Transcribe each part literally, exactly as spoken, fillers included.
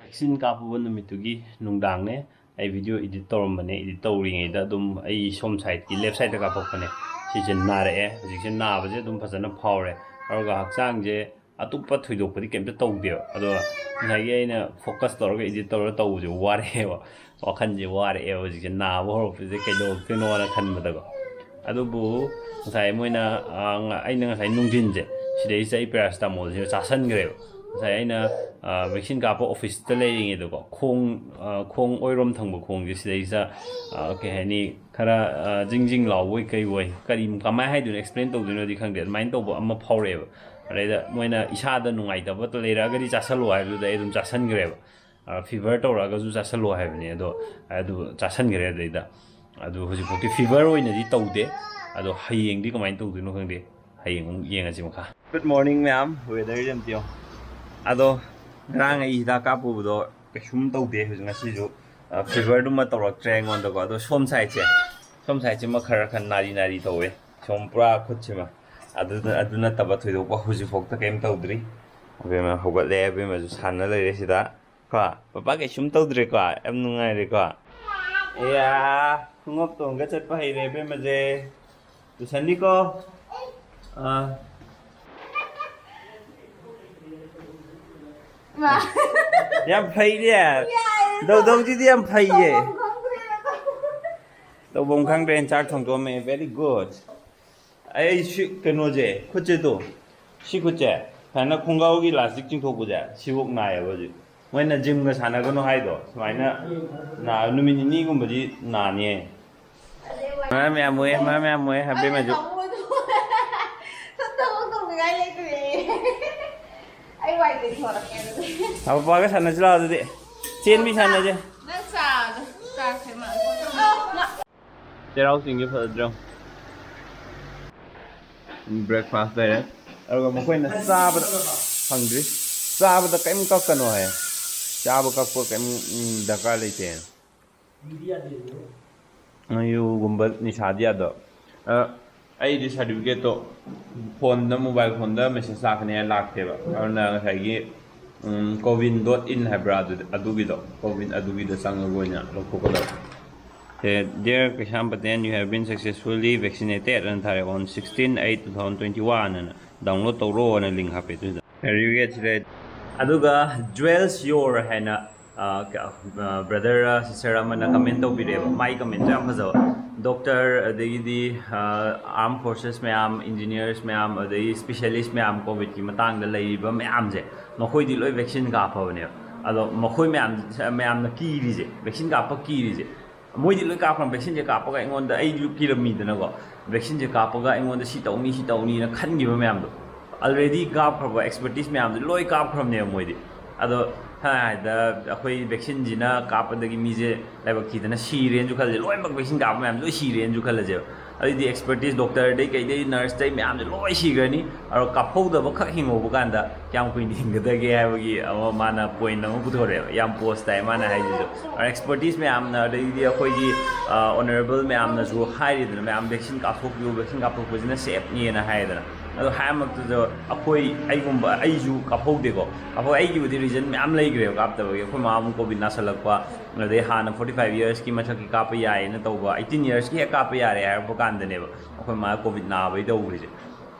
Vaccine ꯀꯥꯞꯄꯨꯕ ꯅꯨꯃꯤꯠꯇꯨꯒꯤ ꯅꯨꯡꯗꯥꯡꯅꯦ꯫ ꯑꯩ video edit ꯇꯧꯔꯝꯕꯅꯦ꯫ ꯏꯗꯤꯠ ꯇꯧꯔꯤꯉꯩꯗ ꯑꯗꯨꯝ ꯑꯩ ꯁꯣꯝ ꯁꯥꯏꯠꯀꯤ, ꯂꯦꯐ ꯁꯥꯏꯠꯇ ꯀꯥꯞꯄꯛꯄꯅꯦ꯫ ꯁꯤꯁꯦ ꯅꯥꯔꯛꯑꯦ꯫ ꯍꯧꯖꯤꯛꯁꯦ ꯅꯥꯕꯁꯦ ꯑꯗꯨꯝ ꯐꯖꯅ ꯐꯥꯎꯔꯦ꯫ ꯑꯗꯨꯒ ꯍꯛꯆꯥꯡꯁꯦ ꯑꯇꯣꯞꯄ ꯊꯣꯏꯗꯣꯛꯄꯗꯤ ꯀꯩꯝꯇ ꯇꯧꯗꯦꯕ꯫ ꯑꯗꯣ ꯉꯁꯥꯏꯒꯤ ꯑꯩꯅ ꯐꯣꯀꯁ ꯇꯧꯔꯒ ꯏꯗꯤꯠ ꯇꯧꯔꯒ ꯇꯧꯕꯁꯦ ꯋꯥꯔꯛꯑꯦꯕ꯫ ꯋꯥꯈꯜꯁꯦ ꯋꯥꯔꯛꯑꯦꯕ꯫ ꯍꯧꯖꯤꯛꯁꯦ ꯅꯥꯕ ꯍꯧꯔꯛꯄꯁꯦ ꯀꯩꯗꯧꯔꯛꯇꯣꯏꯅꯣꯅ ꯈꯟꯕꯗꯀꯣ꯫ ꯑꯗꯨꯕꯨ ꯉꯁꯥꯏ ꯃꯣꯏꯅ, ꯑ, ꯉ-, ꯑꯩꯅ ꯉꯁꯥꯏ ꯅꯨꯡꯊꯤꯟꯁꯦ ꯁꯤꯗꯩꯁꯤꯗ ꯑꯩ ꯄꯦꯔꯥꯁꯤꯇꯥꯃꯣꯜꯁꯦ ꯆꯥꯁꯟꯈ꯭ꯔꯦꯕ꯫ ꯉꯁꯥꯏ ꯑꯩꯅ, ꯑ, ꯚꯦꯛꯁꯤꯟ ꯀꯥꯞꯄ ꯑꯣꯐꯤꯁꯇ ꯂꯩꯔꯤꯉꯩꯗꯀꯣ, ꯈꯣꯡ, ꯑ, ꯈꯣꯡ ꯑꯣꯏꯔꯣꯝ ꯊꯪꯕ ꯈꯣꯡꯁꯦ ꯁꯤꯗꯩꯁꯤꯗ, ꯑ, ꯀꯩ ꯍꯥꯏꯅꯤ, ꯈꯔ, ꯑ, ꯖꯤꯡ ꯖꯤꯡ ꯂꯥꯎꯕꯣꯏ ꯀꯩꯕꯣꯏ, ꯀꯔꯤ, ꯀꯃꯥꯏꯅ ꯍꯥꯏꯗꯣꯏꯅꯣ, ꯑꯦꯛꯁꯄ꯭ꯂꯦꯟ ꯇꯧꯗꯣꯏꯅꯣꯗꯤ ꯈꯪꯗꯦ, ꯑꯗꯨꯃꯥꯏꯅ ꯇꯧꯕ ꯑꯃ ꯐꯥꯎꯔꯛꯑꯦꯕ꯫ ꯑꯗꯩꯗ ꯃꯣꯏꯅ ꯏꯁꯥꯗ ꯅꯨꯡꯉꯥꯏꯇꯕ ꯂꯩꯔꯛꯑꯒꯗꯤ ꯆꯥꯁꯜꯂꯣ ꯍꯥꯏꯕꯗꯨꯗ ꯑꯩ ꯑꯗꯨꯝ ꯆꯥꯁꯟꯈ꯭ꯔꯦꯕ꯫ ꯑ, ꯐꯤꯚꯔ ꯇꯧꯔꯛꯑꯒꯁꯨ ꯆꯥꯁꯜꯂꯣ ꯍꯥꯏꯕꯅꯤ, ꯑꯗꯣ ꯑꯗꯨ ꯆꯥꯁꯟꯈ꯭ꯔꯦ꯫ ꯑꯗꯩꯗ ꯑꯗꯨ ꯍꯧꯖꯤꯛꯐꯥꯎꯗꯤ ꯐꯤꯚꯔ ꯑꯣꯏꯅꯗꯤ ꯇꯧꯗꯦ꯫ ꯑꯗꯣ ꯍꯌꯦꯡꯗꯤ ꯀꯃꯥꯏꯅ ꯇꯧꯗꯣꯏꯅꯣ ꯈꯪꯗꯦ꯫ ꯍꯌꯦꯡ ꯑꯃꯨꯛ ꯌꯦꯡꯉꯁꯤ ꯃꯈꯥ꯫ Good morning ꯃꯌꯥꯝ, ꯋꯦꯗꯔꯁꯦ ꯑꯝꯇ ꯌꯦꯡꯉꯣ꯫ ꯑꯗꯣ ꯉꯔꯥꯡ ꯑꯩ ꯍꯤꯗꯥꯛ ꯀꯥꯞꯄꯨꯕꯗꯣ ꯀꯩꯁꯨꯝ ꯇꯧꯗꯦ꯫ ꯍꯧꯖꯤꯛ ꯉꯁꯤꯁꯨ, ꯑ, ꯐꯤꯚꯔꯗꯨꯃ ꯇꯧꯔꯛꯇ꯭ꯔꯦ ꯑꯩꯉꯣꯟꯗꯀꯣ꯫ ꯑꯗꯣ ꯁꯣꯝ ꯁꯥꯏꯠꯁꯦ, ꯁꯣꯝ ꯁꯥꯏꯠꯁꯤꯃ ꯈꯔ ꯈꯔ ꯅꯥꯔꯤ ꯅꯥꯔꯤ ꯇꯧꯋꯦ꯫ ꯁꯣꯝ ꯄꯨꯔꯥ ꯈꯨꯠꯁꯤꯃ꯫ ꯑꯗꯨ, ꯑꯗꯨ ꯅꯠꯇꯕ ꯊꯣꯏꯗꯣꯛꯄ ꯍꯧꯖꯤꯛꯐꯥꯎꯗ ꯀꯩꯝ ꯇꯧꯗ꯭ꯔꯤ꯫ ꯑꯕꯦꯝꯃ ꯍꯧꯒꯠꯂꯦ, ꯑꯕꯦꯝꯃꯁꯨ ꯁꯥꯟꯅ ꯂꯩꯔꯦ ꯁꯤꯗ꯫ ꯀꯣ, ꯄꯄꯥ ꯀꯩꯁꯨꯝ ꯇꯧꯗ꯭ꯔꯦꯀꯣ, ꯌꯥꯝ ꯅꯨꯡꯉꯥꯏꯔꯦꯀꯣ꯫ ꯑꯦꯌꯥ, ꯈꯣꯡꯎꯞ ꯇꯣꯡꯉꯒ ꯆꯠꯄ ꯍꯩꯔꯦ ꯑꯕꯦꯝꯃꯁꯦ꯫ ꯇꯨꯁꯟꯅꯤꯀꯣ꯫ ꯑꯥ꯫ ꯃꯥ꯫ ꯌꯥꯝ ꯐꯩꯅꯦ꯫ ꯌꯥꯏꯌꯦ꯫ ꯗꯧꯗꯧꯁꯤꯗꯤ ꯌꯥꯝ ꯐꯩꯌꯦ꯫ ꯇꯧꯐꯝ ꯈꯪꯗ꯭ꯔꯦ꯫ ꯇꯧꯐꯝ ꯈꯪꯗ꯭ꯔꯦꯅ ꯆꯥꯛ ꯊꯣꯡꯗꯣꯛꯑꯝꯃꯦ꯫ Very good꯫ ꯑꯩ ꯁꯤ ꯀꯩꯅꯣꯁꯦ, ꯈꯨꯠꯁꯦ ꯇꯣ, ꯁꯤ ꯈꯨꯠꯁꯦ ꯁꯨꯃꯥꯏꯅ ꯈꯣꯡꯒ꯭ꯔꯥꯎꯒꯤ ꯏꯂꯥꯁꯇꯤꯛ ꯆꯤꯡꯊꯣꯛꯄꯁꯦ, ꯁꯤꯐꯧ ꯅꯥꯏꯌꯦꯕ ꯍꯧꯖꯤꯛ꯫ ꯃꯣꯏꯅ ꯖꯤꯝꯒ ꯁꯥꯟꯅꯒꯅꯨ ꯍꯥꯏꯗꯣ, ꯁꯨꯃꯥꯏꯅ ꯅꯥ-, ꯅꯨꯃꯤꯠ ꯅꯤꯅꯤꯒꯨꯝꯕꯗꯤ ꯅꯥꯅꯤꯌꯦ꯫ ꯃꯔꯝ ꯌꯥꯝ ꯃꯣꯛꯑꯦ, ꯃꯔꯝ ꯌꯥꯝ ꯃꯣꯛꯑꯦ, ꯍꯥꯕꯦꯝꯃꯁꯨ꯫ ꯁꯝ ꯊꯕꯛ ꯇꯧꯅꯤꯡꯉꯥꯏ ꯂꯩꯇ꯭ꯔꯦ꯫ ꯑꯩ ꯋꯥꯏ ꯇꯩꯊꯣꯔꯛꯀꯦ ꯑꯗꯨꯗꯤ꯫ ꯄꯄꯥꯒ ꯁꯥꯟꯅꯁꯤ ꯂꯥꯛꯑꯣ ꯑꯗꯨꯗꯤ꯫ ꯆꯦꯟꯕꯤ ꯁꯥꯟꯅꯁꯦ꯫ ꯅꯪ ꯆꯥꯗꯣ, ꯆꯥꯛꯁꯦ ꯃꯥ-, ꯆꯩꯔꯥꯎ ꯆꯤꯡꯁꯦ ꯐꯖꯗ꯭ꯔꯣ? ꯕ꯭ꯔꯦꯛꯐꯥꯁ ꯂꯩꯔꯦ꯫ ꯑꯗꯨꯒ ꯃꯈꯣꯏꯅ ꯆꯥꯕꯗ ꯐꯪꯗ꯭ꯔꯤ꯫ ꯆꯥꯕꯗ ꯀꯔꯤꯝ ꯀꯛꯀꯅꯣ ꯍꯥꯏ꯫ ꯆꯥꯕ ꯀꯛꯄ ꯀꯔꯤꯝ, ꯎꯝ, ꯗꯔꯀꯥꯔ ꯂꯩꯇꯦ꯫ ꯌꯨꯒꯨꯝꯕ ꯅꯤꯁꯥꯗꯤ ꯌꯥꯗꯕ꯫ ꯑ, ꯑꯩꯗꯤ ꯁꯥꯔꯇꯤꯐꯤꯀꯦꯠꯇꯣ ꯐꯣꯟꯗ, ꯃꯣꯕꯥꯏꯜ ꯐꯣꯟꯗ ꯃꯦꯁꯦꯖ ꯂꯥꯛꯀꯅꯤ ꯍꯥꯏ ꯂꯥꯛꯇꯦꯕ꯫ ꯑꯗꯨꯅ ꯉꯁꯥꯏꯒꯤ ꯎꯝ, ꯀꯣꯋꯤꯟ ꯗꯣꯠ ꯏꯟ ꯍꯥꯏꯕ꯭ꯔꯥ, ꯑꯗꯨ, ꯑꯗꯨꯒꯤꯗꯣ, ꯀꯣꯋꯤꯟ ꯑꯗꯨꯒꯤꯗ ꯆꯪꯉꯒ ꯑꯣꯏꯅ ꯂꯧꯊꯣꯛꯀꯗꯕ꯫ ꯁꯦ, "Dear Keisham ꯄꯇꯦꯟ, you have been successfully vaccinated" ꯑꯅ ꯊꯥꯔꯦ꯫ "On sixteen eight two thousand twenty-one" ꯑꯅ, "Download ꯇꯧꯔꯣ" ꯑꯅ link ꯍꯥꯞꯄꯦ ꯑꯗꯨꯗ꯫ Certificate ꯁꯤꯗ꯫ ꯑꯗꯨꯒ "Dwells Your" ꯍꯥꯏꯅ, ꯑ, ꯀ-, ꯑ, brother, sister ꯑꯃꯅ comment ꯇꯧꯕꯤꯔꯛꯑꯦꯕ꯫ ꯃꯥꯏ commentꯇꯣ ꯌꯥꯝ ꯐꯖꯕ꯫ Doctor, ꯑꯗꯒꯤꯗꯤ, ꯑ, armed forces ꯃꯌꯥꯝ, engineers ꯃꯌꯥꯝ, ꯑꯗꯒꯤ specialist ꯃꯌꯥꯝ, COVIDꯀꯤ ꯃꯇꯥꯡꯗ ꯂꯩꯔꯤꯕ ꯃꯌꯥꯝꯁꯦ, ꯃꯈꯣꯏꯗꯤ ꯂꯣꯏ vaccine ꯀꯥꯞꯄꯕꯅꯦꯕ꯫ ꯑꯗꯣ ꯃꯈꯣꯏ ꯃꯌꯥꯝ, ꯃꯌꯥꯝꯅ ꯀꯤꯔꯤꯁꯦ, vaccine ꯀꯥꯞꯄ ꯀꯤꯔꯤꯁꯦ, ꯃꯣꯏꯗꯤ ꯂꯣꯏ ꯀꯥꯞꯈ꯭ꯔꯕ꯫ Vaccineꯁꯦ ꯀꯥꯞꯄꯒ ꯑꯩꯉꯣꯟꯗ, ꯑꯩꯁꯨ ꯀꯤꯔꯝꯃꯤꯗꯅꯀꯣ, vaccineꯁꯦ ꯀꯥꯞꯄꯒ ꯑꯩꯉꯣꯟꯗ ꯁꯤ ꯇꯧꯅꯤ, ꯁꯤ ꯇꯧꯅꯤꯅ ꯈꯟꯈꯤꯕ ꯃꯌꯥꯝꯗꯣ, already ꯀꯥꯞꯈ꯭ꯔꯕ expertise ꯃꯌꯥꯝꯗꯣ ꯂꯣꯏ ꯀꯥꯞꯈ꯭ꯔꯕꯅꯦꯕ ꯃꯣꯏꯗꯤ꯫ ꯑꯗꯣ ꯁꯝꯅ ꯍꯥꯏꯔꯕꯗ, ꯑꯩꯈꯣꯏ vaccineꯁꯤꯅ ꯀꯥꯞꯄꯗꯒꯤ ꯃꯤꯁꯦ ꯂꯥꯏꯕꯛ ꯊꯤꯗꯅ ꯁꯤꯔꯦꯅꯁꯨ ꯈꯜꯂꯁꯦ, ꯂꯣꯏꯅꯃꯛ vaccine ꯀꯥꯞꯄ ꯃꯌꯥꯝ ꯂꯣꯏ ꯁꯤꯔꯦꯅꯁꯨ ꯈꯜꯂꯁꯦꯕ꯫ ꯑꯗꯨꯗꯤ expertise, doctorꯗꯩ ꯀꯩꯗꯩ, nurseꯇꯩ ꯃꯌꯥꯝꯁꯦ ꯂꯣꯏ ꯁꯤꯈ꯭ꯔꯅꯤ꯫ ꯑꯗꯣ ꯀꯥꯞꯍꯧꯗꯕ ꯈꯛ ꯍꯤꯡꯍꯧꯕ ꯀꯥꯟꯗ ꯀꯌꯥꯝ ꯀꯨꯏꯅ ꯍꯤꯡꯒꯗꯒꯦ ꯍꯥꯏꯕꯒꯤ ꯑꯃ ꯃꯥꯅ point ꯑꯃ ꯄꯨꯊꯣꯔꯛꯑꯦꯕ꯫ ꯌꯥꯝ post ꯇꯥꯏ ꯃꯥꯅ ꯍꯥꯏꯁꯤꯁꯨ꯫ ꯑꯗꯣ expertise ꯃꯌꯥꯝꯅ, ꯑꯗꯩꯗꯤ ꯑꯩꯈꯣꯏꯒꯤ, ꯑ, honourable ꯃꯌꯥꯝꯅꯁꯨ ꯍꯥꯏꯔꯤꯗꯅ, "ꯃꯌꯥꯝ vaccine ꯀꯥꯞꯊꯣꯛꯄꯤꯌꯨ, vaccine ꯀꯥꯞꯊꯣꯛꯄꯁꯤꯅ safeꯅꯦꯅ" ꯍꯥꯏꯗꯅ꯫ ꯑꯗꯣ ꯍꯥꯏꯔꯃꯛꯇꯗ ꯑꯩꯈꯣꯏ, ꯑꯩꯒꯨꯝꯕ, ꯑꯩꯁꯨ ꯀꯥꯞꯍꯧꯗꯦꯀꯣ꯫ ꯑꯩꯈꯣꯏ, ꯑꯩꯒꯤꯕꯨꯗꯤ reason ꯃꯌꯥꯝ ꯂꯩꯈ꯭ꯔꯦꯕ ꯀꯥꯞꯇꯕꯒꯤ꯫ ꯑꯩꯈꯣꯏ ꯃꯥ ꯑꯃꯨꯛ COVID ꯅꯥꯁꯜꯂꯛꯄ, ꯑꯗꯩ ꯍꯥꯟꯅ forty five yearsꯀꯤ ꯃꯊꯛꯀꯤ ꯀꯥꯞꯄ ꯌꯥꯏꯌꯦꯅ ꯇꯧꯕ, eighteen yearsꯀꯤ ꯍꯦꯛ ꯀꯥꯞꯄ ꯌꯥꯔꯦ ꯍꯥꯏꯔꯛꯄ ꯀꯥꯟꯗꯅꯦꯕ ꯑꯩꯈꯣꯏ ꯃꯥ COVID ꯅꯥꯕꯩ ꯇꯧꯈ꯭ꯔꯤꯁꯦ꯫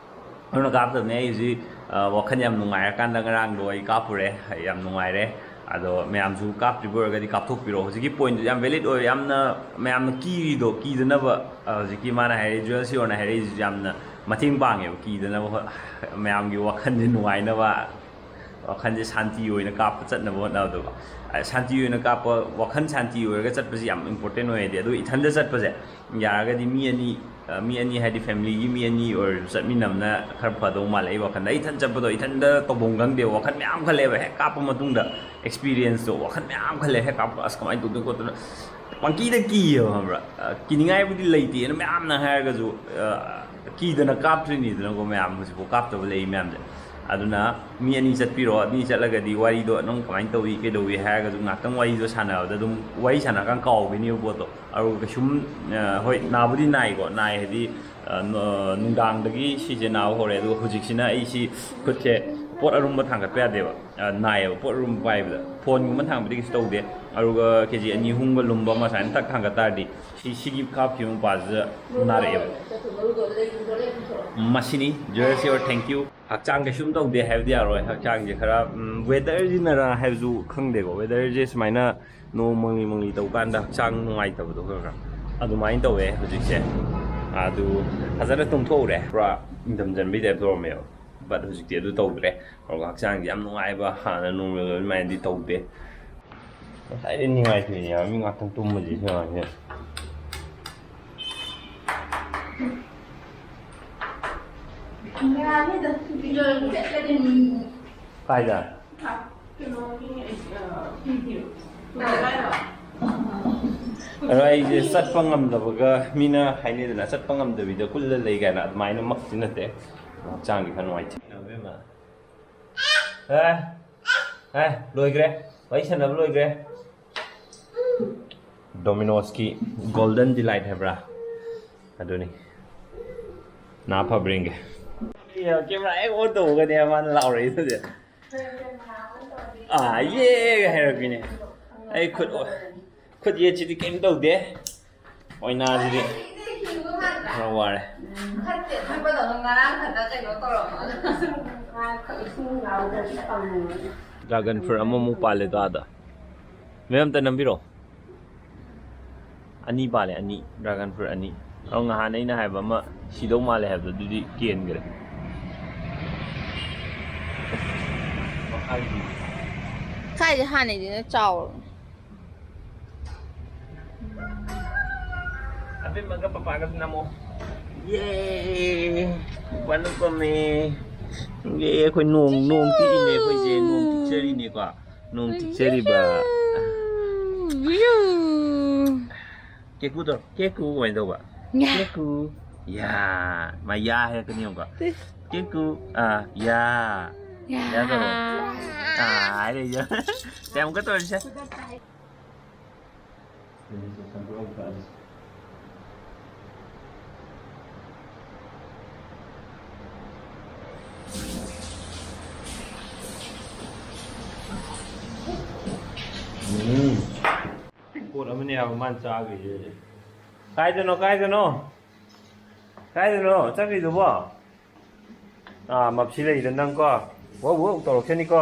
ꯑꯗꯨꯅ ꯀꯥꯞꯇꯕꯅꯦ꯫ ꯑꯩ ꯍꯧꯖꯤꯛ, ꯑ, ꯋꯥꯈꯜ ꯌꯥꯝ ꯅꯨꯡꯉꯥꯏꯔꯀꯥꯟꯗ ꯉꯔꯥꯡꯗꯣ ꯑꯩ ꯀꯥꯞꯄꯨꯔꯦ꯫ ꯑꯩ ꯌꯥꯝ ꯅꯨꯡꯉꯥꯏꯔꯦ꯫ ꯑꯗꯣ ꯃꯌꯥꯝꯁꯨ ꯀꯥꯞꯇ꯭ꯔꯤꯕ ꯑꯣꯏꯔꯒꯗꯤ ꯀꯥꯞꯊꯣꯛꯄꯤꯔꯣ꯫ ꯍꯧꯖꯤꯛꯀꯤ pointꯇꯨ ꯌꯥꯝ valid ꯑꯣꯏ꯫ ꯌꯥꯝꯅ ꯃꯌꯥꯝꯅ ꯀꯤꯔꯤꯗꯣ, ꯀꯤꯗꯅꯕ, ꯑ, ꯍꯧꯖꯤꯛꯀꯤ ꯃꯥꯅ ꯍꯥꯏꯔꯛꯏ, Dwells Yourꯅ ꯍꯥꯏꯔꯛꯏꯁꯤꯁꯨ ꯌꯥꯝꯅ ꯃꯇꯦꯡ ꯄꯥꯡꯉꯦꯕ꯫ ꯀꯤꯗꯅꯕ ꯍꯣ-, ꯃꯌꯥꯝꯒꯤ ꯋꯥꯈꯜꯁꯦ ꯅꯨꯡꯉꯥꯏꯅꯕ, ꯋꯥꯈꯜꯁꯦ ꯁꯥꯟꯇꯤ ꯑꯣꯏꯅ ꯀꯥꯞꯄ ꯆꯠꯅꯕ ꯍꯣꯠꯅꯕꯗꯀꯣ꯫ ꯑ, ꯁꯥꯟꯇꯤ ꯑꯣꯏꯅ ꯀꯥꯞꯄ, ꯋꯥꯈꯜ ꯁꯥꯟꯇꯤ ꯑꯣꯏꯔꯒ ꯆꯠꯄꯁꯤ ꯌꯥꯝ important ꯑꯣꯏ꯫ ꯍꯥꯏꯗꯤ ꯑꯗꯨ ꯏꯊꯟꯗ ꯆꯠꯄꯁꯦ ꯌꯥꯔꯒꯗꯤ ꯃꯤ ꯑꯅꯤ, ꯑ, ꯃꯤ ꯑꯅꯤ ꯍꯥꯏꯗꯤ familyꯒꯤ ꯃꯤ ꯑꯅꯤ ꯑꯣꯏꯔꯁꯨ ꯆꯠꯃꯤꯟꯅꯕꯅ ꯈꯔ ꯐꯗꯧ ꯃꯥꯜꯂꯦ ꯑꯩ ꯋꯥꯈꯜꯗ꯫ ꯑꯩ ꯏꯊꯟ ꯆꯠꯄꯗꯣ, ꯏꯊꯟꯗ ꯇꯧꯐꯝ ꯈꯪꯗꯦꯕ, ꯋꯥꯈꯜ ꯃꯌꯥꯝ ꯈꯜꯂꯦꯕ꯫ ꯍꯦꯛ ꯀꯥꯞꯄ ꯃꯇꯨꯡꯗ experienceꯇꯣ, ꯋꯥꯈꯜ ꯃꯌꯥꯝ ꯈꯜꯂꯦ꯫ ꯍꯦꯛ ꯀꯥꯞꯄ, "ꯑꯁ, ꯀꯃꯥꯏꯅ ꯇꯧꯗꯣꯏꯅꯣ ꯈꯣꯠꯇꯣꯏꯅꯣ?" ꯄꯪꯀꯤꯗ ꯀꯤꯌꯦꯕ, ꯈꯪꯕ꯭ꯔꯥ? ꯑ, ꯀꯤꯅꯤꯡꯉꯥꯏꯕꯨꯗꯤ ꯂꯩꯇꯦꯅ ꯃꯌꯥꯝꯅ ꯍꯥꯏꯔꯒꯁꯨ, ꯑ, ꯀꯤꯗꯅ ꯀꯥꯞꯇ꯭ꯔꯤꯅꯤꯗꯅꯀꯣ ꯃꯌꯥꯝ, ꯍꯧꯖꯤꯛꯐꯥꯎ ꯀꯥꯞꯇꯕ ꯂꯩ ꯃꯌꯥꯝꯁꯦ꯫ ꯑꯗꯨꯅ ꯃꯤ ꯑꯅꯤ ꯆꯠꯄꯤꯔꯣ, ꯑꯅꯤ ꯆꯠꯂꯒꯗꯤ ꯋꯥꯔꯤꯗꯣ ꯅꯪ ꯀꯃꯥꯏꯅ ꯇꯧꯏ, ꯀꯩꯗꯧꯏ ꯍꯥꯏꯔꯒꯁꯨ ꯉꯥꯛꯇꯪ ꯋꯥꯔꯤꯗꯣ ꯁꯥꯟꯅꯕꯗ ꯑꯗꯨꯝ, ꯋꯥꯔꯤ ꯁꯥꯟꯅꯔꯀꯥꯟꯗ ꯀꯥꯎꯈꯤꯅꯦꯕ ꯄꯣꯠꯇꯣ꯫ ꯑꯗꯨꯒ ꯀꯩꯁꯨꯝ, ꯑ, ꯍꯣꯏ, ꯅꯥꯕꯨꯗꯤ ꯅꯥꯏꯀꯣ, ꯅꯥꯏ ꯍꯥꯏꯗꯤ, ꯑ, ꯅ-, ꯅꯨꯡꯗꯥꯡꯗꯒꯤ ꯁꯤꯁꯦ ꯅꯥꯕ ꯍꯧꯔꯦ꯫ ꯑꯗꯨꯒ ꯍꯧꯖꯤꯛꯁꯤꯅ ꯑꯩ ꯁꯤ ꯈꯨꯠꯁꯦ ꯄꯣꯠ ꯑꯔꯨꯝꯕ ꯊꯥꯡꯒꯠꯄ ꯌꯥꯗꯦꯕ꯫ ꯑ, ꯅꯥꯏꯌꯦꯕ ꯄꯣꯠ ꯑꯔꯨꯝꯕ ꯄꯥꯏꯕꯗ꯫ ꯐꯣꯟꯒꯨꯝꯕ ꯊꯥꯡꯕꯗꯤ ꯀꯩꯁꯨ ꯇꯧꯗꯦ꯫ ꯑꯗꯨꯒ ꯀꯦ ꯖꯤ ꯑꯅꯤ ꯑꯍꯨꯝꯒ ꯂꯨꯝꯕ ꯑꯃ ꯁꯨꯃꯥꯏꯅ ꯊꯛ ꯊꯥꯡꯒꯠ ꯇꯥꯔꯗꯤ ꯁꯤ, ꯁꯤꯒꯤ ꯀꯥꯞꯈꯤꯕ ꯃꯄꯥꯁꯤꯗ ꯅꯥꯔꯛꯑꯦꯕ꯫ ꯃꯁꯤꯅꯤ, Jersey or thank you꯫ ꯍꯛꯆꯥꯡ ꯀꯩꯁꯨꯝ ꯇꯧꯗꯦ ꯍꯥꯏꯕꯗꯤ ꯌꯥꯔꯣꯏ꯫ ꯍꯛꯆꯥꯡꯁꯦ ꯈꯔ, ꯎꯝ, weatherꯁꯤꯅꯔ ꯍꯥꯏꯕꯁꯨ ꯈꯪꯗꯦꯀꯣ꯫ Weatherꯁꯦ ꯁꯨꯃꯥꯏꯅ ꯅꯣꯡ ꯃꯪꯂꯤ ꯃꯪꯂꯤ ꯇꯧꯀꯥꯟꯗ ꯍꯛꯆꯥꯡ ꯅꯨꯡꯉꯥꯏꯇꯕꯗꯣ ꯈꯔ ꯈꯔ ꯑꯗꯨꯃꯥꯏꯅ ꯇꯧꯋꯦ ꯍꯧꯖꯤꯛꯁꯦ꯫ ꯑꯗꯨ ꯐꯖꯅ ꯇꯨꯝꯊꯣꯛꯎꯔꯦ꯫ ꯄꯨꯔꯥ ꯏꯪꯊꯝ ꯆꯟꯕꯩ ꯇꯥꯏꯞ ꯇꯧꯔꯝꯃꯦꯕ꯫ But ꯍꯧꯖꯤꯛꯇꯤ ꯑꯗꯨ ꯇꯧꯗ꯭ꯔꯦ꯫ ꯑꯗꯨꯒ ꯍꯛꯆꯥꯡꯁꯦ ꯌꯥꯝ ꯅꯨꯡꯉꯥꯏꯕ, ꯍꯥꯟꯅ ꯅꯣꯔꯃꯦꯜ ꯑꯗꯨꯃꯥꯏꯅꯗꯤ ꯇꯧꯗꯦ꯫ ꯉꯁꯥꯏꯗꯩ ꯅꯤꯡꯉꯥꯏ ꯊꯣꯛꯏꯅꯦ ꯍꯥꯏꯕ, ꯃꯤ ꯉꯥꯛꯇꯪ ꯇꯨꯝꯕꯁꯦ ꯁꯤ ꯑꯉꯥꯡꯁꯦ꯫ ꯀꯥꯏꯗ? ꯑꯗꯣ ꯑꯩꯁꯦ ꯆꯠꯄ ꯉꯝꯗꯕꯒ, ꯃꯤꯅ ꯍꯥꯏꯅꯩꯗꯅ, ꯆꯠꯄ ꯉꯝꯗꯕꯤꯗ ꯀꯨꯜꯂ ꯂꯩ ꯀꯥꯏꯅ, ꯑꯗꯨꯃꯥꯏꯅꯃꯛꯇꯤ ꯅꯠꯇꯦ꯫ ꯍꯛꯆꯥꯡꯗꯤ ꯈꯔ ꯅꯨꯡꯉꯥꯏꯇꯦ꯫ ꯑꯦ, ꯑꯦ, ꯂꯣꯏꯈ꯭ꯔꯦ꯫ ꯋꯥꯔꯤ ꯁꯥꯟꯅꯕ ꯂꯣꯏꯈ꯭ꯔꯦ꯫ ꯗꯣꯃꯤꯅꯣꯁꯀꯤ ꯒꯣꯜꯗꯟ ꯗꯤꯂꯥꯏꯠ ꯍꯥꯏꯕ꯭ꯔꯥ? ꯑꯗꯨꯅꯤ꯫ ꯅꯥ ꯐꯕ꯭ꯔꯥ ꯌꯦꯡꯒꯦ꯫ ꯀꯦꯃꯦꯔꯥ ꯍꯦꯛ ꯑꯣꯟ ꯇꯧꯕꯒꯅꯦ ꯃꯥꯅ ꯂꯥꯎꯔꯛꯏꯗꯨꯗꯤ꯫ ꯑꯥ, ꯌꯦ ꯍꯥꯏꯔꯛꯄꯤꯅꯦ꯫ ꯑꯩ ꯈꯨꯠ, ꯈꯨꯠ ꯌꯦꯠꯁꯤꯗꯤ ꯀꯩꯝ ꯇꯧꯗꯦ꯫ ꯑꯣꯏꯅꯥꯁꯤꯗꯤ ꯈꯔ ꯋꯥꯔꯦ꯫ ꯐꯠꯇꯦ ꯈꯠꯄꯗꯧꯅ ꯉꯔꯥꯡ ꯈꯛꯇ ꯀꯩꯅꯣ ꯇꯧꯔꯝꯃꯒ꯫ ꯗ꯭ꯔꯥꯒꯟ ꯐ꯭ꯔꯨꯠ ꯑꯃꯃꯨꯛ ꯄꯥꯜꯂꯦꯗꯣ ꯑꯥꯗ꯫ ꯃꯦꯝ, ꯑꯝꯇ ꯅꯝꯕꯤꯔꯛꯑꯣ꯫ ꯑꯅꯤ ꯄꯥꯜꯂꯦ, ꯑꯅꯤ꯫ ꯗ꯭ꯔꯥꯒꯟ ꯐ꯭ꯔꯨꯠ ꯑꯅꯤ꯫ ꯑꯗꯣ ꯉꯍꯥꯟ ꯑꯩꯅ ꯍꯥꯏꯕ ꯑꯃ ꯁꯤꯗꯧ ꯃꯥꯜꯂꯦ ꯍꯥꯏꯕꯗꯣ, ꯑꯗꯨꯗꯤ ꯀꯦꯟꯈ꯭ꯔꯦ꯫ ꯀꯥꯏꯗꯩ ꯍꯥꯟꯅꯩꯗꯨꯅ ꯆꯥꯎꯔꯕꯅꯦ꯫ ꯑꯕꯦꯝꯃꯒ ꯄꯄꯥꯒꯁꯨ ꯅꯝꯃꯣ꯫ ꯌꯦ! ꯄꯄꯥꯅ ꯄꯝꯃꯦ꯫ ꯌꯦ, ꯑꯩꯈꯣꯏ ꯅꯣꯡ, ꯅꯣꯡ ꯇꯤꯛꯏꯅꯦ ꯑꯩꯈꯣꯏꯁꯦ, ꯅꯣꯡ ꯇꯤꯛꯆꯔꯤꯅꯦꯀꯣ꯫ ꯅꯣꯡ ꯇꯤꯛꯆꯔꯤꯕ꯫ ꯀꯦꯀꯨꯗꯣ, ꯀꯦꯀꯨ ꯀꯃꯥꯏꯅ ꯇꯧꯕ? ꯌꯥ꯫ ꯀꯦꯀꯨ꯫ ꯌꯥ꯫ ꯃꯥ ꯌꯥ ꯍꯥꯏꯔꯛꯀꯅꯤ ꯌꯦꯡꯉꯨꯀꯣ꯫ ꯀꯦꯀꯨ꯫ ꯑꯥ, ꯌꯥ꯫ ꯌꯥ꯫ ꯌꯥ ꯇꯧꯔꯣ꯫ ꯑꯥ, ꯍꯥꯏꯔꯦ ꯌꯥ꯫ ꯁꯦ, ꯑꯃꯨꯛꯀ ꯇꯧꯔꯁꯦ꯫ ꯎꯝ꯫ ꯄꯣꯠ ꯑꯃꯅꯦ ꯍꯥꯏꯕ ꯃꯥꯅ ꯆꯥꯈ꯭ꯔꯤꯁꯦ꯫ ꯀꯥꯏꯗꯅꯣ, ꯀꯥꯏꯗꯅꯣ? ꯀꯥꯏꯗꯅꯣ ꯆꯠꯈ꯭ꯔꯤꯗꯨꯕꯣ? ꯑꯥ, ꯃꯞꯁꯤ ꯂꯩꯗ ꯅꯪꯀꯣ꯫ ꯋꯧ ꯋꯧ ꯇꯧꯔꯛꯁꯅꯤꯀꯣ꯫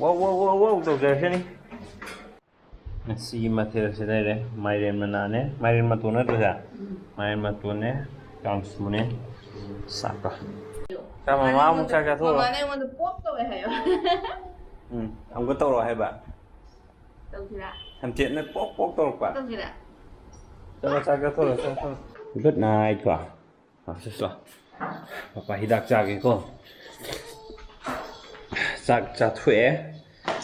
ꯋꯧ ꯋꯧ ꯋꯧ ꯋꯧ ꯇꯧꯖꯔꯛꯁꯅꯤ꯫ ꯉꯁꯤꯒꯤ ꯃꯊꯦꯜꯁꯦ ꯂꯩꯔꯦ꯫ ꯃꯥꯏꯔꯦꯟ ꯃꯅꯥꯅꯦ꯫ ꯃꯥꯏꯔꯦꯟ ꯃꯇꯣꯟ ꯅꯠꯇ꯭ꯔꯣ ꯁꯦ? ꯃꯥꯏꯔꯦꯟ ꯃꯇꯣꯟꯅꯦ꯫ ꯀꯥꯡꯁꯨꯅꯦ꯫ ꯁꯥꯛꯀ꯫ ꯆꯥ, ꯃꯃꯥ ꯑꯃꯨꯛ ꯆꯥꯛ ꯆꯥꯊꯣꯛꯑꯣ꯫ ꯃꯃꯥꯅ ꯑꯩꯉꯣꯟꯗ ꯄꯣꯛ ꯇꯧꯋꯦ ꯍꯥꯏꯌꯣ꯫ ꯎꯝ, ꯑꯃꯨꯛꯀ ꯇꯧꯔꯛꯑꯣ ꯍꯥꯏꯕ꯫ ꯇꯧꯁꯤꯔꯥ? ꯁꯝꯆꯦꯠꯅ ꯄꯣꯛ ꯄꯣꯛ ꯇꯧꯔꯛꯄ꯫ ꯇꯧꯁꯤꯔꯥ? ꯆꯠꯂꯣ, ꯆꯥꯛ ꯆꯥꯊꯣꯛꯑꯣ, ꯆꯥꯊꯣꯛꯑꯣ꯫ Good night ꯀꯣ꯫ ꯑꯥ, ꯁꯤꯁꯣ꯫ ꯄꯄꯥ ꯍꯤꯗꯥꯛ ꯆꯥꯒꯦꯀꯣ꯫ ꯆꯥꯛ ꯆꯥꯊꯣꯛꯑꯦ꯫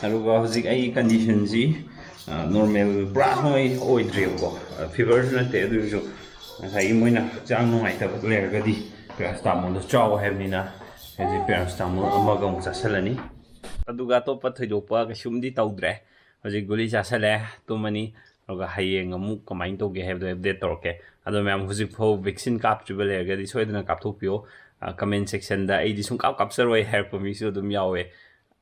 ꯑꯗꯨꯒ ꯍꯧꯖꯤꯛ ꯑꯩꯒꯤ conditionꯁꯤ, ꯑ, normal ꯄꯨꯔꯥ ꯅꯣꯏ ꯑꯣꯏꯗ꯭ꯔꯤꯕꯀꯣ꯫ ꯑ, feverꯁꯨ ꯅꯠꯇꯦ, ꯑꯗꯨꯁꯨ ꯉꯁꯥꯏꯒꯤ ꯃꯣꯏꯅ ꯍꯛꯆꯥꯡ ꯅꯨꯡꯉꯥꯏꯇꯕ ꯂꯩꯔꯒꯗꯤ paracetamolꯗꯣ ꯆꯥꯎ ꯍꯥꯏꯕꯅꯤꯅ, ꯍꯧꯖꯤꯛ paracetamol ꯑꯃꯒ ꯑꯃꯨꯛ ꯆꯥꯁꯤꯜꯂꯅꯤ꯫ ꯑꯗꯨꯒ ꯑꯇꯣꯞꯄ ꯊꯣꯏꯗꯣꯛꯄ ꯀꯩꯁꯨꯝꯗꯤ ꯇꯧꯗ꯭ꯔꯦ꯫ ꯍꯧꯖꯤꯛ ꯒꯨꯂꯤ ꯆꯥꯁꯜꯂꯦ, ꯇꯨꯝꯃꯅꯤ꯫ ꯑꯗꯨꯒ ꯍꯌꯦꯡ ꯑꯃꯨꯛ ꯀꯃꯥꯏꯅ ꯇꯧꯒꯦ ꯍꯥꯏꯕꯗꯣ update ꯇꯧꯔꯛꯀꯦ꯫ ꯑꯗꯣ ꯃꯌꯥꯝ, ꯍꯧꯖꯤꯛꯐꯥꯎ vaccine ꯀꯥꯞꯇ꯭ꯔꯤꯕ ꯂꯩꯔꯒꯗꯤ ꯁꯣꯏꯗꯅ ꯀꯥꯞꯊꯣꯛꯄꯤꯌꯣ꯫ ꯑ, comment sectionꯗ "ꯑꯩꯗꯤ ꯁꯨꯡꯀꯥꯞ ꯀꯥꯞꯆꯔꯣꯏ" ꯍꯥꯏꯔꯛꯄ ꯃꯤꯁꯨ ꯑꯗꯨꯝ ꯌꯥꯎꯋꯦ꯫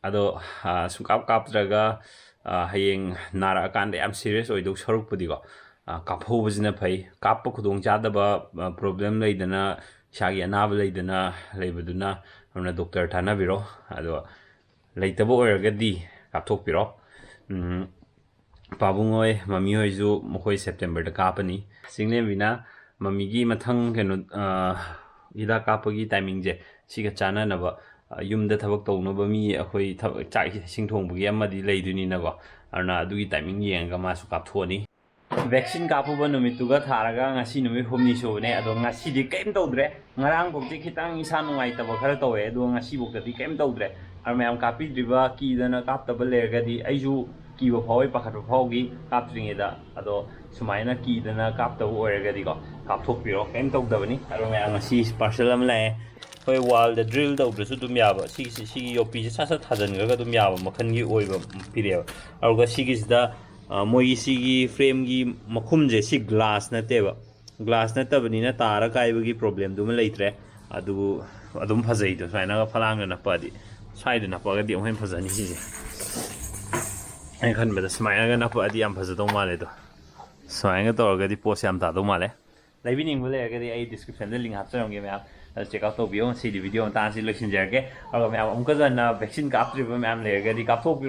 ꯑꯗꯣ, ꯑ, ꯁꯨꯡꯀꯥꯞ ꯀꯥꯞꯇ꯭ꯔꯒ, ꯑ, ꯍꯌꯦꯡ ꯅꯥꯔꯛꯑꯀꯥꯟꯗ ꯌꯥꯝ serious ꯑꯣꯏꯗꯧ ꯁꯔꯨꯛꯄꯨꯗꯤꯀꯣ, ꯑ, ꯀꯥꯞꯍꯧꯕꯁꯤꯅ ꯐꯩ꯫ ꯀꯥꯞꯄ ꯈꯨꯗꯣꯡꯆꯥꯗꯕ, ꯑ, problem ꯂꯩꯗꯅ, ꯏꯁꯥꯒꯤ ꯑꯅꯥꯕ ꯂꯩꯗꯅ ꯂꯩꯕꯗꯨꯅ, ꯑꯗꯨꯅ doctor ꯇꯥꯟꯅꯕꯤꯔꯣ꯫ ꯑꯗꯣ ꯂꯩꯇꯕ ꯑꯣꯏꯔꯒꯗꯤ ꯀꯥꯞꯊꯣꯛꯄꯤꯔꯣ꯫ ꯎꯝ, ꯄꯥꯕꯨꯡ ꯍꯣꯏ, ꯃꯃꯤ ꯍꯣꯏꯁꯨ ꯃꯈꯣꯏ Septemberꯗ ꯀꯥꯞꯄꯅꯤ꯫ ꯆꯤꯡꯂꯦꯝꯕꯤꯅ ꯃꯃꯤꯒꯤ ꯃꯊꯪ ꯀꯩꯅꯣ, ꯑ, ꯍꯤꯗꯥꯛ ꯀꯥꯞꯄꯒꯤ timingꯁꯦ ꯁꯤꯒ ꯆꯥꯟꯅꯅꯕ, ꯑ, ꯌꯨꯝꯗ ꯊꯕꯛ ꯇꯧꯅꯕ ꯃꯤ ꯑꯩꯈꯣꯏ ꯊꯕꯛ, ꯆꯥꯛ ꯏꯁꯤꯡ ꯊꯣꯡꯕꯒꯤ ꯑꯃꯗꯤ ꯂꯩꯗꯣꯏꯅꯤꯅꯀꯣ, ꯑꯗꯨꯅ ꯑꯗꯨꯒꯤ timing ꯌꯦꯡꯉꯒ ꯃꯥꯁꯨ ꯀꯥꯞꯊꯣꯛꯑꯅꯤ꯫ Vaccine ꯀꯥꯞꯄꯨꯕ ꯅꯨꯃꯤꯠꯇꯨꯒ ꯊꯥꯔꯒ ꯉꯁꯤ ꯅꯨꯃꯤꯠ ꯍꯨꯝꯅꯤ ꯁꯨꯕꯅꯦ, ꯑꯗꯣ ꯉꯁꯤꯗꯤ ꯀꯔꯤꯝ ꯇꯧꯗ꯭ꯔꯦ꯫ ꯉꯔꯥꯡꯐꯥꯎꯗꯤ ꯈꯤꯇꯪ ꯏꯁꯥ ꯅꯨꯡꯉꯥꯏꯇꯕ ꯈꯔ ꯇꯧꯋꯦ, ꯑꯗꯨꯒ ꯉꯁꯤꯐꯥꯎꯗꯗꯤ ꯀꯔꯤꯝ ꯇꯧꯗ꯭ꯔꯦ꯫ ꯑꯗꯣ ꯃꯌꯥꯝ ꯀꯥꯞꯄꯤꯗ꯭ꯔꯤꯕ, ꯀꯤꯗꯅ ꯀꯥꯞꯇꯕ ꯂꯩꯔꯒꯗꯤ, ꯑꯩꯁꯨ ꯀꯤꯕ ꯐꯥꯎꯋꯤ, ꯄꯥꯈꯠꯄ ꯐꯥꯎꯈꯤ ꯀꯥꯞꯇ꯭ꯔꯤꯉꯩꯗ꯫ ꯑꯗꯣ ꯁꯨꯃꯥꯏꯅ ꯀꯤꯗꯅ ꯀꯥꯞꯇꯕ ꯑꯣꯏꯔꯒꯗꯤꯀꯣ, ꯀꯥꯞꯊꯣꯛꯄꯤꯔꯣ, ꯀꯔꯤꯝ ꯇꯧꯗꯕꯅꯤ꯫ ꯑꯗꯣ ꯃꯌꯥꯝ, ꯉꯁꯤ parcel ꯑꯃ ꯂꯥꯛꯑꯦ꯫ ꯑꯩꯈꯣꯏ wallꯗ drill ꯇꯧꯗ꯭ꯔꯁꯨ ꯑꯗꯨꯝ ꯌꯥꯕ, ꯁꯤꯒꯤꯁꯤ, ꯁꯤꯒꯤ ꯌꯣꯄꯤꯁꯦ ꯁꯠ ꯁꯠ ꯊꯥꯖꯤꯟꯈ꯭ꯔꯒ ꯑꯗꯨꯝ ꯌꯥꯕ ꯃꯈꯜꯒꯤ ꯑꯣꯏꯕ ꯄꯤꯔꯛꯑꯦꯕ꯫ ꯑꯗꯨꯒ ꯁꯤꯒꯤꯁꯤꯗ, ꯑ, ꯃꯣꯏꯒꯤ ꯁꯤꯒꯤ frameꯒꯤ ꯃꯈꯨꯝꯁꯦ, ꯁꯤ glass ꯅꯠꯇꯦꯕ, glass ꯅꯠꯇꯕꯅꯤꯅ ꯇꯥꯔ ꯀꯥꯏꯕꯒꯤ problemꯗꯨꯃ ꯂꯩꯇ꯭ꯔꯦ꯫ ꯑꯗꯨ ꯑꯗꯨꯝ ꯐꯖꯩꯗꯣ, ꯁꯨꯃꯥꯏꯅꯒ ꯐꯂꯥꯡꯗ ꯅꯞꯄꯛꯑꯗꯤ꯫ ꯁ꯭ꯋꯥꯏꯗ ꯅꯞꯄꯛꯑꯒꯗꯤ ꯑꯃꯨꯛ ꯍꯦꯟꯅ ꯐꯖꯅꯤ ꯁꯤꯁꯦ꯫ ꯑꯩꯅ ꯈꯟꯕꯗ ꯁꯨꯃꯥꯏꯅꯒ ꯅꯞꯄꯛꯑꯗꯤ ꯌꯥꯝ ꯐꯖꯗꯧ ꯃꯥꯜꯂꯦ ꯑꯗꯣ꯫ ꯁꯨꯃꯥꯏꯅꯒ ꯇꯧꯔꯒꯗꯤ ꯄꯣꯁ ꯌꯥꯝ ꯇꯥꯗꯧ ꯃꯥꯜꯂꯦ꯫ ꯂꯩꯕꯤꯅꯤꯡꯕ ꯂꯩꯔꯒꯗꯤ ꯑꯩ ꯗꯤꯁꯀ꯭ꯔꯤꯞꯁꯟꯗ ꯂꯤꯡ ꯍꯥꯞꯆꯔꯝꯒꯦ ꯃꯌꯥꯝ, ꯑꯗꯨ ꯆꯦꯛ ꯑꯥꯎꯠ ꯇꯧꯕꯤꯌꯣ꯫ ꯉꯁꯤꯗꯤ ꯚꯤꯗꯤꯑꯣ ꯃꯇꯥꯡꯁꯤ ꯂꯣꯏꯁꯤꯟꯖꯔꯒꯦ꯫ ꯑꯗꯨꯒ ꯃꯌꯥꯝ ꯑꯃꯨꯛꯀꯁꯨ ꯍꯟꯅ ꯚꯦꯛꯁꯤꯟ ꯀꯥꯞꯇ꯭ꯔꯤꯕ ꯃꯌꯥꯝ ꯂꯩꯔꯒꯗꯤ ꯀꯥꯞꯊꯣꯛꯄꯤꯔꯣ꯫